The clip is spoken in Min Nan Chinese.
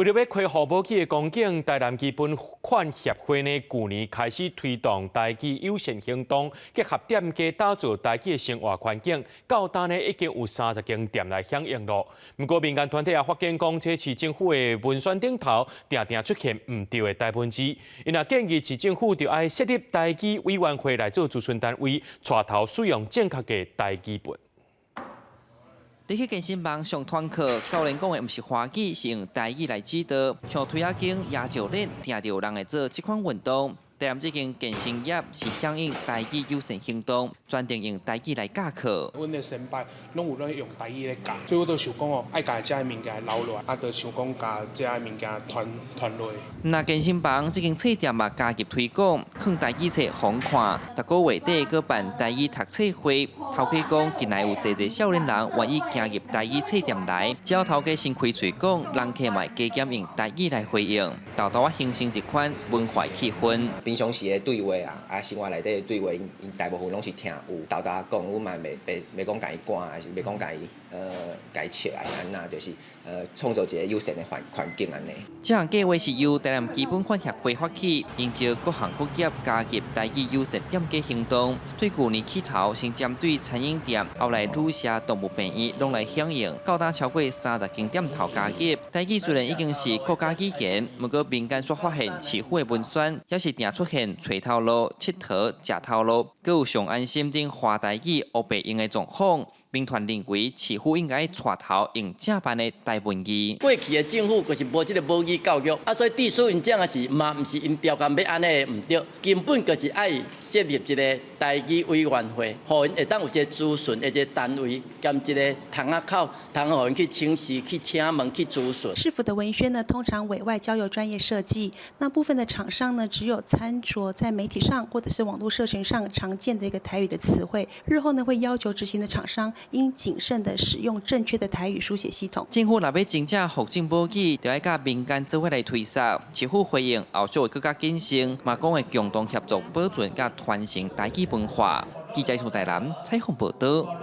為著欲恢復母語的光景，台南基本款協會呢，舊年開始推動台語友善行動，結合店家打造台語的生活環境。到今呢，已經有30間店來響應囉。毋過民間團體也發現講，這市政府的文宣頂頭，定定出現毋對的台文字。𪜶也建議市政府著愛設立台語委員會來做諮詢單位，帶頭使用正確的台語文。你去健身房上團課，教練講的毋是華語，是用台語來指導。像推仔經、舉哑鈴，定著有人會做這款運動。台南這間健身業是響應台語友善行動，專程用台語來教課。阮的先輩攏有咧用台語咧教，所以我就想講哦，愛共遮的物件留落來，啊，就想講共遮的物件傳傳落。若健身房這間冊店嘛加入推廣，囥台語冊予人看，逐個月底閣辦台語讀冊會。頭家講近來有濟濟少年人願意行入台語冊店來，只要頭家先開喙講，人客嘛會加減用台語來回應，沓沓仔形成一款文化氣氛。平常時的對話啊，啊生活內底的對話，𪜶大部分攏是聽有沓沓講，阮嘛袂袂袂講共伊趕，還是袂講共伊共伊笑，抑是按怎，就是創造一个友善的環環境按呢。這項計劃是由台南基本款協會發起，營造各行各業加入台語友善店家行動。對舊年起頭，先針對餐飲店，後來旅社、動物病院攏來響應，到今超過30間店頭加入。台語雖然已經是國家語言，毋過民間卻發現市府的文宣，猶是定出現揣頭路、𨑨迌、食頭路，閣有上安心等華台語烏白用的狀況。民團認為市府應該帶頭用正版的台文字。過去的政府就是無這个母語教育，啊，所以致使𪜶這樣是嘛，毋是𪜶調工欲按呢毋對，根本就是愛設立一个台語委員會，予𪜶會當有一个諮詢的一个單位，兼一个窗仔口，通予𪜶去請示、去請問、去諮詢。市府的文宣呢，通常委外交由專業設計，那部分的廠商呢，只有參酌在媒體上或者是網絡社群上常見的一個台語的詞彙，日後呢會要求執行的廠商應謹慎的使用正確的台語書寫系統。政府若欲真正復振母語，就愛佮民間做伙來推捒。市府回應後續會閣較謹慎，嘛講會共同協助保存佮傳承台語文化。記者從台南採訪報導。